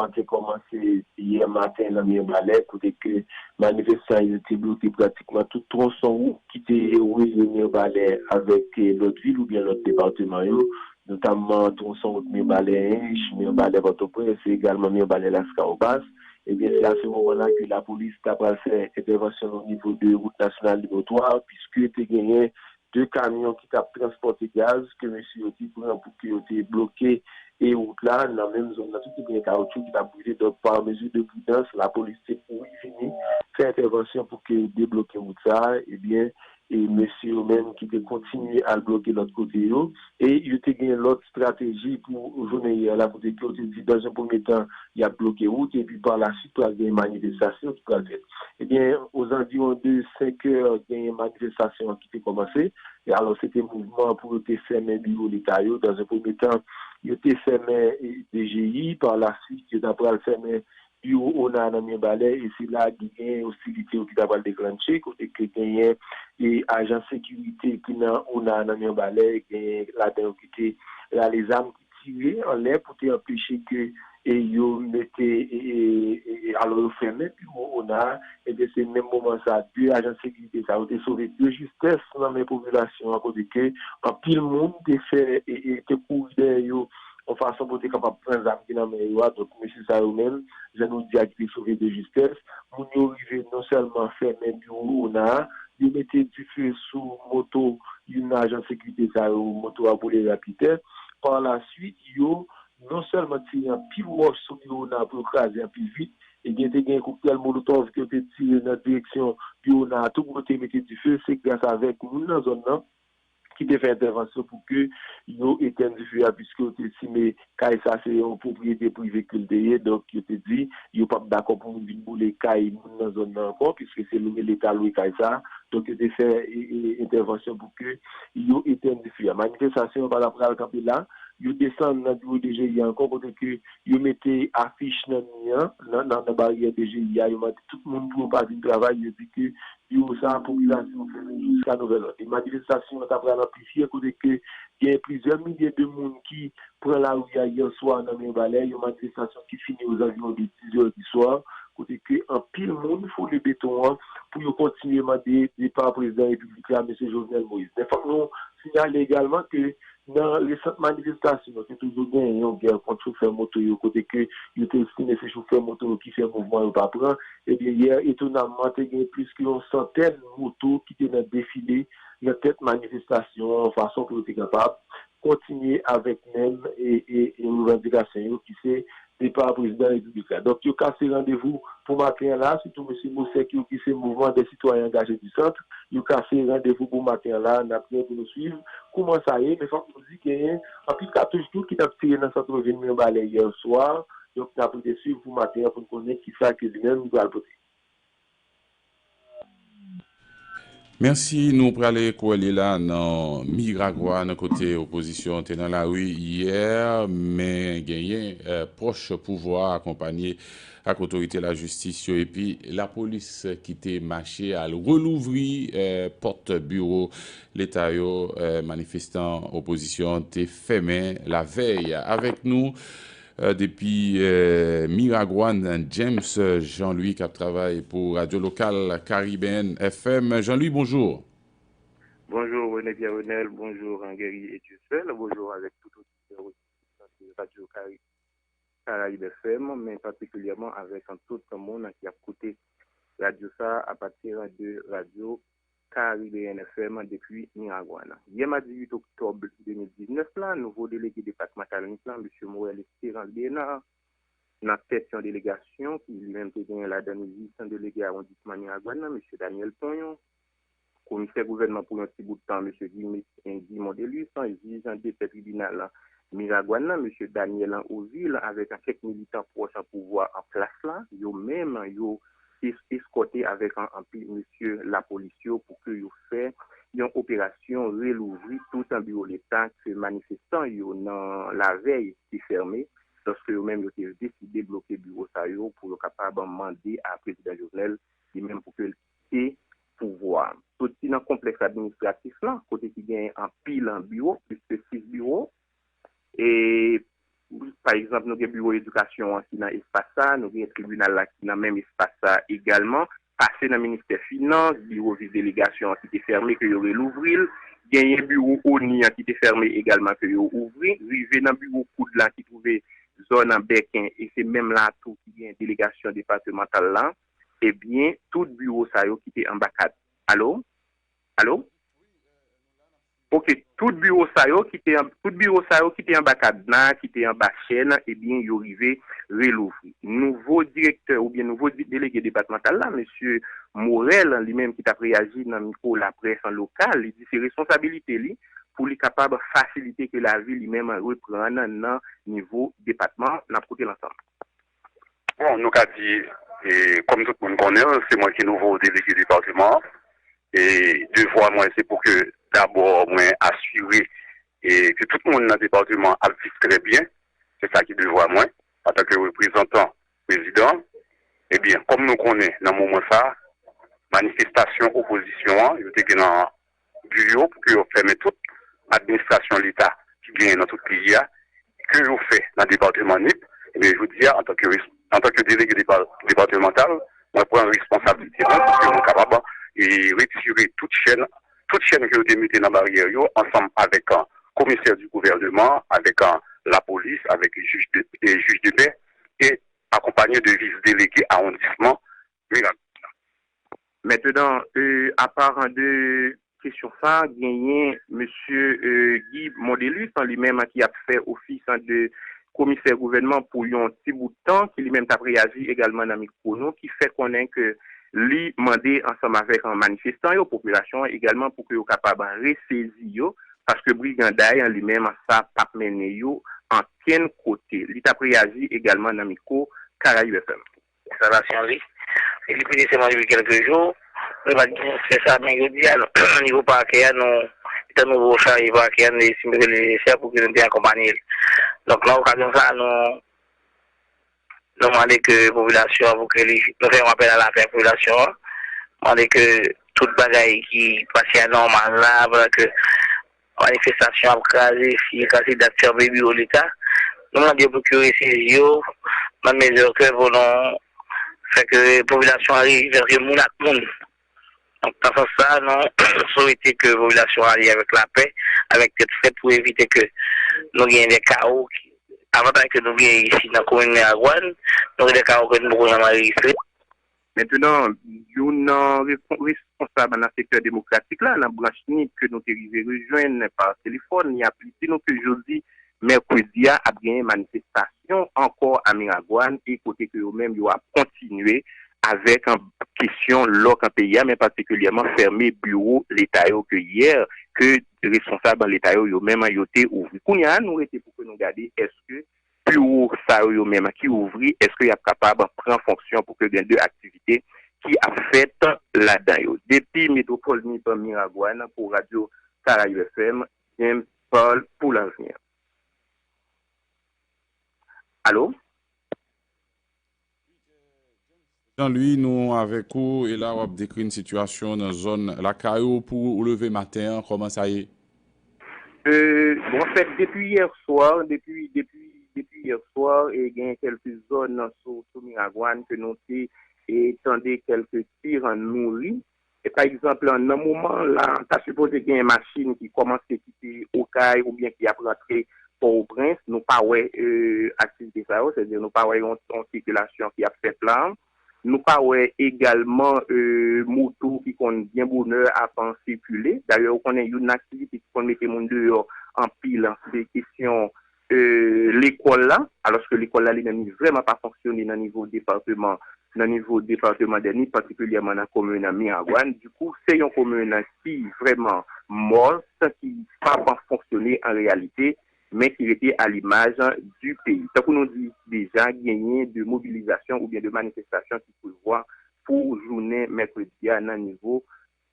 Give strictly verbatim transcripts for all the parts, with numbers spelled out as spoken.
an te kòmanse yè maten nan Mibalè, kote ke manifestan yo te bloke pratikman tout twonson wout ki te reliye Mibalè avèk, eh, lòt vil oubyen lòt depatman yo, notamman twonson wout Mibalè Ench, Mibalè Pòtoprens, e egalman Mibalè Laskawobas. Ebyen, se a se moman la ke lapolis ta pral fè entèvansyon o nivo de wout nasyonal nimewo twa, piske te genyen de kamyon ki t ap transpòte gaz ke mesye yo te pran pou ke yo te bloke e wout la nan menm zòn nan tou, te gen kawotchou ki t ap boule. Donk, pa mezi de pridans, lapolis te kouri vini fè entèvansyon pou ke yo debloke wout sa a. Ebyen, e mesye yo menm ki te kontinye al bloke lòt kote yo, e yo te gen lòt estrateji pou jounen yè la, kote ke yo te di, dans un premier temps, y ap bloke wout, epi pa la suite, pral gen manifestasyon ki pral fèt. Ebyen, ozanviwon de senk è, genyen manifestasyon an ki te kòmanse. E alò, se te mouvman pou yo te fèmen biwo Leta yo. Dans un premier temps, yo te fèmen, e, D G I. Pa la suite, yo ta pral fèmen biwo ona nan Mibalè. E se la ki gen ostilite yo ki ta pral deklanche, kote ke genyen, e, ajan sekirite ki nan ona nan Mibalè, genyen ladan yo ki te rale zam, ki tire anlè pou te anpeche ke, e, yo mete, e, e, e, alò yo fèmen biwo ona a. Ebyen, se menm moman sa, de ajan sekirite sa yo te sove de jistès nan men popilasyon an, kote ke anpil moun te fè, e, e, te kouri dèyè yo, yon fason pou te kapab pran zam ki nan men yo a. Donk, mesye sa yo menm, jan nou di a, ki te sove de jistès, moun yo rive non sèlman fèmen biwo ona a, yo mete dife sou moto youn nan ajan sekirite sa yo, moto a boule rapitè. Pa la suite, yo non sèlman tire anpil wòch sou biwo ona pou yo kraze anpil vit, ebyen, te gen koktèl molotòv ke yo te tire nan direksyon biwo ona a tou pou yo te mete dife. Se gras avèk moun nan zòn nan ki te fè entèvansyon pou ke yo etèn dife a, piske yo te estime kay sa se yon pwopriyete prive ke l te ye. Donk, yo te di yo p ap dakò pou moun vin boule kay moun nan zòn nan ankò, piske se lwe Leta lwe kay sa. Donk, yo te fè, e, e, entèvansyon pou ke yo etèn dife a. Manifestasyon an pa t ap pral kanpe la. Yo desann nan biwo D G I a ankò, kote ke yo mete afich nan mi an, nan, nan, nan baryè D G I a. Yo mande tout moun pou yo pa vin travay. Yo di ke biwo sa a, popilasyon fèmen jiska nouvèl òd. E manifestasyon an ta pral anplifye, kote ke gen plizyè milye de moun ki pran lari a yè swa nan Mibalè, yon manifestasyon ki fini ozanviwon de diz è di swa, kote ke anpil moun foule beton an pou yo kontinye mande depa prezidan repiblik la, mesye Jovenel Moïse. Men fòk nou siyale egalman ke nan resant manifestasyon, te toujou gen yon gè kont chofè moto yo, kote ke yo te estime se chofè moto yo ki fè mouvman yo pa pran. Ebyen, yè, etonamman, te gen plis ke yon santèn moto ki te nan defile nan tèt manifestasyon an, fason pou yo te kapab kontinye avèk menm, e, e, e revandikasyon yo, ki se depa prezidan repiblik la. Donk, yo kase randevou pou maten an la, sitou mesye Mosèk yo, ki se Mouvement des Citoyens Engagés du Centre, yo kase randevou pou maten an la. N ap gen pou nou swiv kouman sa ye, men fòk nou di genyen anpil katouch tou ki t ap tire nan sant vil Mibalè yè swa. Donk, n ap rete swiv pou maten an pou n konnen kisa ke li menm li pral pote. Mèsi. Nou prale kwè li la nan Miragwàn, kote opozisyon te nan lari yè, men genyen, eh, pwòch pouvwa akonpanye ak otorite lajistis yo epi lapolis ki te mache al relouvri, eh, pòt biwo Leta yo, eh, manifestan opozisyon te fèmen lavèy. Avèk nou, eh, depi, eh, Miragwàn, James Jean-Louis k ap travay pou radyo lokal Caribbean F M. Jean-Louis, bonjou. Bonjou René Pierre Renel, bonjou Ranguerie et Dieuseul, bonjou avèk tout oditè radyo Cari- Caraïbes F M, men patikilyèman avèk tout moun ki ap koute radyo sa a apati de radyo Caribbean F M depi Miragwàn. Yè madi uit oktòb de mil diznèf la, nouvo delege depatmantal Nip lan, mesye Morel Espérance Bernard, nan tèt yon delegasyon ki li menm te genyen ladan li uit delege awondisman Miragwàn nan, mesye Daniel Ponyon, komisè gouvènman pou yon ti bout tan, mesye Guy Mondelus, jij an depè tribinal Miragwàn nan, mesye Daniel Ovil, avèk kèk militan pwòch an pouvwa an plas la, yo menm, yo es- eskòte avèk an- anpil mesye lapolis yo pou ke yo fè yon operasyon relouvri tout an biwo Leta ke manifestan yo nan lavèy te fèmen, lòske yo menm yo te deside bloke biwo sa yo pou yo kapab mande a prezidan Jovenel li menm pou ke l kite pouvwa. Soti nan konplèks administratif lan, kote ki genyen anpil biwo, plis ke sis biwo, e Pa egzanp, nou gen biwo edikasyon an ki nan espas sa, nou gen tribinal la ki nan menm espas sa egalman. Pase nan ministè finans, biwo vis delegasyon an ki te fèmen, ke yo relouvri l. Genyen biwo ONI an ki te fèmen egalman, ke yo ouvri. Rive nan biwo koud la ki twouve zòn an Bèken, e se menm la tou ki gen delegasyon depatmantal la. Ebyen, tout biwo sa yo ki te anba kad. Alo? Alo? Ok, tout biwo sa yo ki te an, tout biwo sa yo ki te anba kadna, ki te anba chèn, ebyen, yo rive relouvri. Nouvo direktè oubyen nouvo di- delege depatmantal la, mesye Morel, li menm ki t ap reyaji nan mikwo laprès an lokal, li di se responsabilite li pou li kapab fasilite ke lavi li menm reprann nan nivo depatman. N ap koute l ansanm. Bon, nou ka di, e, kòm tout moun konnen l, se mwen ki nouvo delege depatman an. E devwa mwen, se pou ke dabò mwen asire e ke tout moun nan depatman ap viv trè byen. Se sa ki devwa mwen, antanke reprezantan prezidan. Ebyen, kòm nou konnen, nan moman sa a, manifestasyon opozisyon an, yo te gen nan bi yo pou ke yo fèmen tout administrasyon Leta ki genyen nan tout peyi a, ke yo fè nan depatman Nip, ebyen, jodi a, antanke, antanke delege depa- depatmantal, mwen pran responsablite mwen pou ke nou kapab e, retire tout chèn, tout chèn ke yo te mete nan baryè yo, ansanm avèk komisè di gouvèneman, avèk lapolis, avèk jij de, e, jij de pè, e akonpanye de vis delege awondisman Miragwàn. Mentenan, e, aparan de kesyon sa, genyen mesye e, Guy Mondelus, an li menm ki ap fè ofis an de komisè gouvènman pou yon ti bout tan, ki li menm t ap reyaji egalman nan mikwo nou, ki fè konnen ke li mande ansanm avèk an manifestan yo, popilasyon an egalman, pou ke yo kapab resezi yo, paske briganday an li menm sa p ap mennen yo ankenn kote. Li t ap reyaji egalman nan mikwo Caraïbes F M. Enstallasyon li. Li piti sèlman depi kèlke jou. Nou pa t gen aksè sa, men jodi a, nivo pakè a, nou, etan nouvo chaje pakè a, nou estime ke li nesesè pou ke nou te akonpanye l. Donk, nan okazyon sa, nou, nou mande ke popilasyon an, pou ke li, nou fè yon apèl a lapè ak popilasyon an, mande ke tout bagay ki pase anòmal la, pandan ke manifestasyon ap kraze, si kraze dat fèmen biwo Leta, nou mande yo pou ke yo resezi yo nan mezè ke pou nou fè ke popilasyon an reyini, fè ke moun ak moun. Donk, nan sans sa, nou swete ke popilasyon an ale avèk lapè, avèk tèt frèt pou evite ke nou genyen de kawo ki, avantaj ke nou genyen isi nan komin Miragwàn, nou gen de kawo ke nou poko janm anrejistre. Mentenan, youn nan responsab nan sektè demokratik la, nan branch Nip ke nou te rive rejwenn pa telefòn, li ap li di nou ke jodi mèkredi a ap genyen manifestasyon ankò a Miragwàn e kote ke yo menm yo ap kontinye avèk kesyon lòk an peyi a, men patikilyèman fèmen biwo Leta yo ke yè ke responsab Leta yo yo menm yo te ouvri. Kounye a, nou rete pou ke nou gade èske biwo sa yo yo menm ki ouvri, èske y ap kapab pran fonksyon pou ke gen de aktivite ki ap fèt ladan yo. Depi metwopòl Nip Miragwàn pou Radyo Karayib F M, James Paul pou Lavenir. Alo? Jean Louis, nou avèk ou e la w ap dekri n sitiyasyon nan zòn lakay ou pou ou leve maten an, kòman sa ye? Bon, anfèt, depi yè swa, depi depi depi yè swa, e gen kèlke zòn sou sou Miragwàn ke nou te e tande kèlke tir nouri. E pa egzanp, nan moman la, ta sipoze gen machin ki kòmanse kite Okay oubyen ki ap rantre Pòtoprens. Nou pa wè e aktivite sa yo, sètadi nou pa wè yon, yon sikilasyon ki ap fèt la. Nou pa wè egalman e moto ki konn byen bonè ap sikile. Dayè, ou konnen youn nan aktivite ki konn mete moun deyò anpil, se kesyon e lekòl la, alòske lekòl la li menm li vrèman pa fonksyone nan nivo depatman nan nivo depatman dè Nip, patikilyèman nan komin Miragwàn. Dikou, se yon komin ki vrèman mòs, ki pa pa fonksyone an reyalite, men ki rete a limaj di peyi. Tankou nou di deja, genyen de mobilizasyon oubyen de manifestasyon ki prevwa pou jounen mèkredi a nan nivo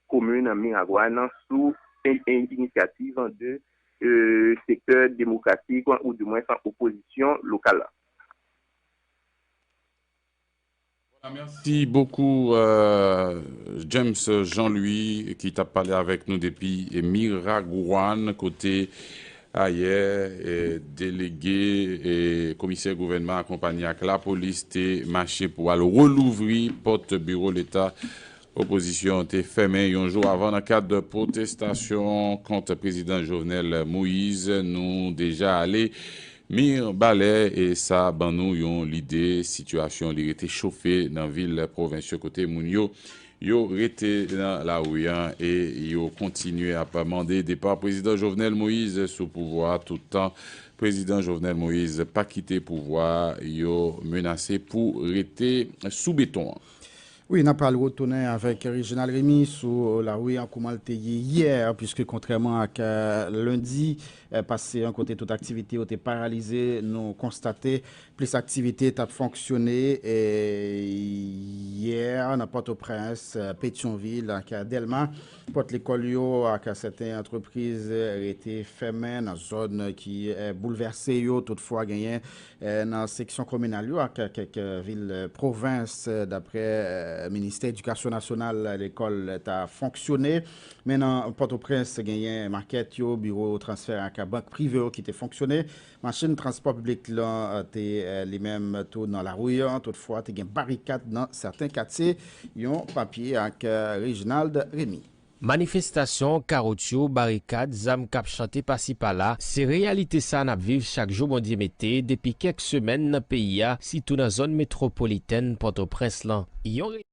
komin Miragwàn sou inisyativ de e sektè demokratik ou di mwens opozisyon lokal la. Voilà, merci beaucoup euh, James Jean-Louis ki t ap pale avèk nou depi Miragwàn kote Ayè, eh, delege, eh, komisè gouvènman akonpanye ak lapolis te mache pou al relouvri pòt biwo Leta. Opozisyon te fèmen yon jou avan nan kad pwotestasyon kont prezidan Jovenel Moïse. Nou deja ale Mibalè, e sa ban nou yon lide sitiyasyon. Li rete chofe nan vil pwovens yo, kote moun yo, yo rete nan lari an e yo kontinye ap mande depa prezidan Jovenel Moïse sou pouvwa a. Toutan prezidan Jovenel Moïse pa kite pouvwa a, yo menase pou rete sou beton an. Wi, n ap pral retounen avèk Reginald Remy sou lari an, kouman l te ye yè, piske kontrèman ak, eh, lendi, eh, pase an, kote tout aktivite yo te paralize, nou konstate plis aktivite t ap fonksyone, eh, yè nan Pòtoprens, eh, Petyonvil ak Dèlma. Pòt lekòl yo ak sèten antrepriz rete fèmen nan zòn ki, eh, boulvèse yo. Toutfwa, genyen, eh, nan seksyon kominal yo ak kèk, eh, vil, eh, pwovens, eh, daprè, eh, Ministè Edikasyon Nasyonal, lekòl ta fonksyone. Men nan Pòtoprens, genyen makèt yo, biwo transfè ak bank prive yo ki te fonksyone. Machin transpò piblik lan, eh, te, eh, li menm tou nan lari an. Toutfwa, te gen barikad nan sèten katye. Yon papye ak, eh, Reginald Remy. Manifestasyon, kawotchou, barikad, zam k ap chante pasi pala, se reyalite sa n ap viv chak jou Bondye mete depi kèk semèn nan peyi a, sitou nan zòn metwopolitèn Pòtoprens lan. Yon re-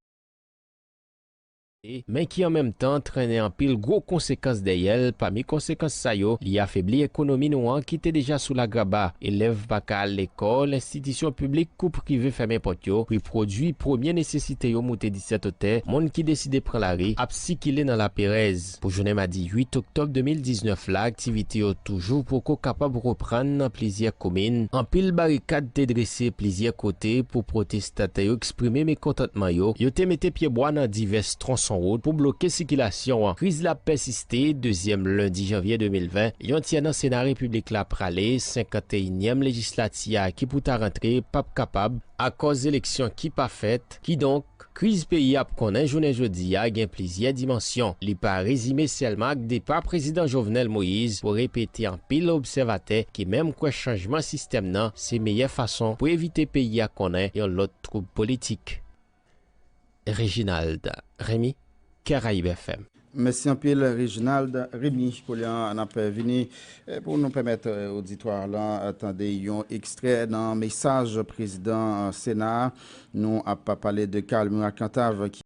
men ki an menm tan trennen anpil gwo konsekans dèyè l. Pami konsekans sa yo, li afebli ekonomi nou an ki te deja sou lagraba. Elèv pa ka al lekòl, enstitisyon piblik kou prive fèmen pòt yo, pri pwodui premye nesesite yo moute disèt otè, moun ki deside pran lari ap sikile nan laperèz. Pou jounen madi uit oktòb de mil diznèf la, aktivite yo toujou poko kapab reprann nan plizyè komin. Anpil barikad te drese plizyè kote pou pwotestatè yo eksprime mekontantman yo. Yo te mete pyebwa nan divès tronson wout pou bloke sikilasyon an. Kriz la ap pèsiste, dezyèm lendi janvye de mil ven, yon tyè nan Sena Repiblik la prale, senkanteyinyèm lejislati a ki pou ta rantre p ap kapab, akòz eleksyon ki pa fèt. Kidonk, kriz peyi a ap konnen jounen jodi a gen plizyè dimansyon. Li pa rezime sèlman ak depa prezidan Jovenel Moïse, pou repete anpil obsèvatè ki menm kwè chanjman sistèm nan se meyè fason pou evite peyi a konnen yon lòt twoub politik. Reginald Remy, Caraïbes F M. Mèsi anpil, Reginald Remy. Kounye a, n ap vini, eh, pou nou pèmèt, eh, oditwa lan, eh, tande yon ekstrè nan mesaj prezidan, eh, Sena a. Nou ap pale de Carl Murat Cantave ki